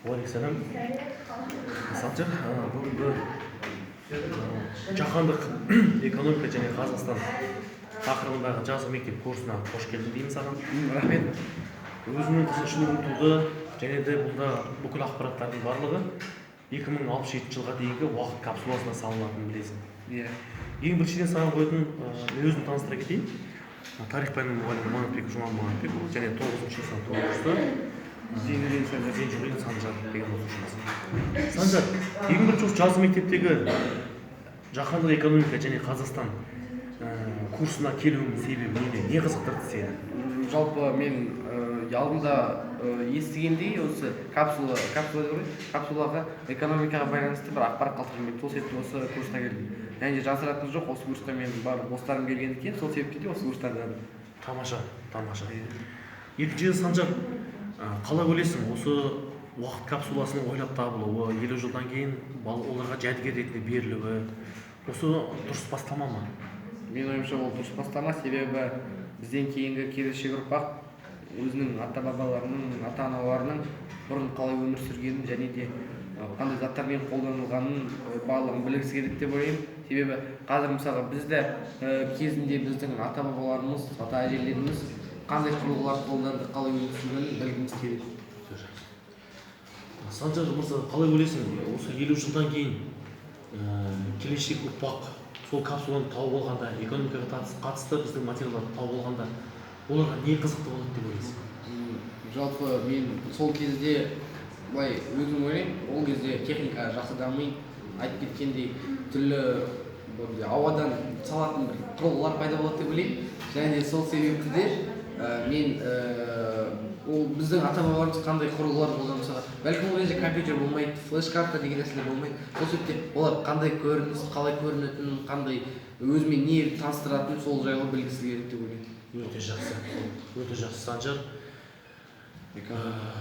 Уағалейкум. Санжар, бүгінгі жаһандық экономика және Қазақстан тақырыбындағы жазғы мектеп курсына қош келдің деймін саған. Рахмет. Өзіңнің қызығушылығың туды және де бұнда бүкіл ақпараттардың барлығы 2067 жылға дейінгі уақыт капсуласына салынатынын білесің. Иә. Ең біріншіден саған қоятын, мен өзім таныстыра кетейін. Тарих пәнінің мұғалімі Манатбеков Жұман Манатбекұлы және тоғызыншы сынып оқушысы Зейнелдин Санжар. Зейнжүрген Санжар деген оқушымыз. Санжар, ең бірінші осы жазғы мектептегі жаһандық экономика және Қазақстан курсына келуіңнің себебі неде? Не қызықтырды сені? Жалпы мен алдында естігендей, осы капсула дейді ғой, капсулаға экономикаға байланысты бір ақпарат қалдырғым келді. Сол себепті осы курсқа келдім. Және де жасыратыны жоқ, осы курсқа мен бар достарым келгендіктен, сол себепті де осы курсты таңдадым. Тамаша, тамаша. Екіншіден, Санжар, қалай ойлайсың, осы уақыт капсуласының ойлап табылуы, 50 жылдан кейін оларға жәдігер ретінде берілуі осы дұрыс бастама ма? Менің ойымша, ол дұрыс бастама, себебі бізден кейінгі келешек ұрпақ өзінің ата бабаларының, ата аналарының бұрын қалай өмір сүргенін және де қандай заттармен қолданылғанын, барлығын білгісі келеді деп ойлаймын. Себебі қазір, мысалға, бізді кезінде біздің ата бабаларымыз, ата әжелеріміз қандай құрылғылар қолданды, қалай өмір сүргенін білгіміз келеді. Өте жақсы. Санжар мырза, қалай ойлайсың, осы 50 жылдан кейін келешек ұрпақ сол капсуланы тауып алғанда, экономикаға қатысты біздің материалдарды тауып алғанда, оларға не қызықты болады деп ойлайсың? Жалпы мен сол кезде былай өзім ойлаймын, ол кезде техника жақсы дамиды, айтып кеткендей, түрлі бір ауадан салатын бір құрылғылар пайда болады деп ойлаймын. Және де сол себепті де мен ол біздің ата бабаларымыз қандай құрылғылар қолданды, мысалға, бәлкім, ол кезде компьютер болмайды, флеш карта деген нәрселер болмайды. Сол себепте олар қандай көрініс, қалай көрінетінін, қандай өзімен не таныстыратынын, сол жайлы білгісі келеді деп ойлаймын. Өте жақсы, өте жақсы, Санжар.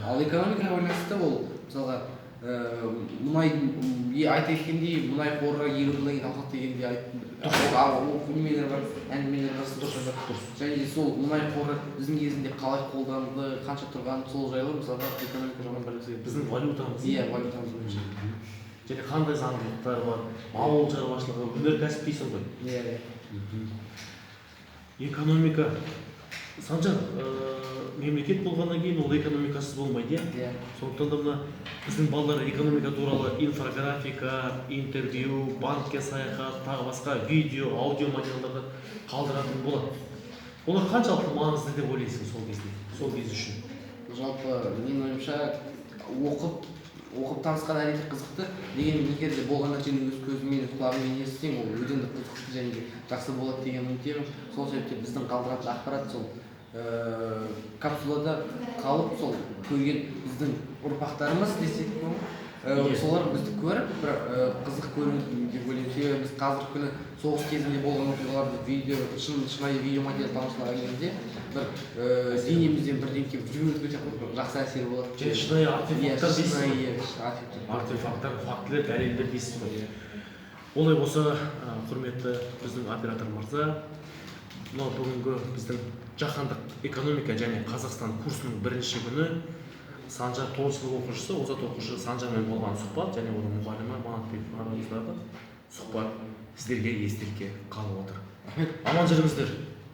Ал экономикаға байланысты ол, мысалға, мұнай, айта кеткендей, мұнай қоры 50 жылдан кейін таусылады дегенде ол неменелер бар, әңгімелер бар, дұрыс. Және де сол мұнай қоры біздің кезінде қалай қолданылды, қанша тұрғаны, сол жайлы, мысалға, экономика жағынан білгісі келеді. Біздің валютамыз. Иә, валютамыз бойынша. Және қандай заңдылықтар бар, ауыл шаруашылығы, өнеркәсіп дейсің ғой. Иә. Экономика, Санжар, мемлекет болғаннан кейін ол экономикасыз болмайды, иә? Иә. Сондықтан да мына біздің балалар экономика туралы инфографика, интервью, банкке саяхат, тағы басқа видео, аудио материалдарды қалдыратын болады. Олар қаншалықты маңызды деп ойлайсың сол кезде, сол кез үшін? Жалпы менің ойымша, оқып танысқан әрине қызықты. Дегенмен егер де болған нәрсені өз көзіңмен, құлағыңмен естісең, ол одан да қызықты және де жақсы болады деген үміттемін. Сол себепті біздің қалдыратын ақпарат сол капсулада қалып, сол көрген біздің ұрпақтарымыз десек болады, солар бізді көріп, бір қызық көреді деп ойлаймын. Себебі біз қазіргі күні соғыс кезінде болған оқиғаларды видео, шынайы видео материал тамашалаған кезде бір денемізден бірдеңке жүгіріп өткен сияқты бір жақсы әсер болады. Және шынайы артефакттар дейсіз шынайы, ғой. Иә, артефакттар. Артефакттар, фактілер, дәлелдер дейсіз ғой. Олай болса, құрметті біздің оператор мырза, мынау бүгінгі біздің жаһандық экономика және Қазақстан курсының бірінші күні Санжар, тоғызыншы сынып оқушысы, озат оқушы Санжармен болған сұхбат және оның мұғалімі Манатбеков арамыздағы сұхбат сіздерге естелікке қалып отыр. Рахмет. Аман жүріңіздер.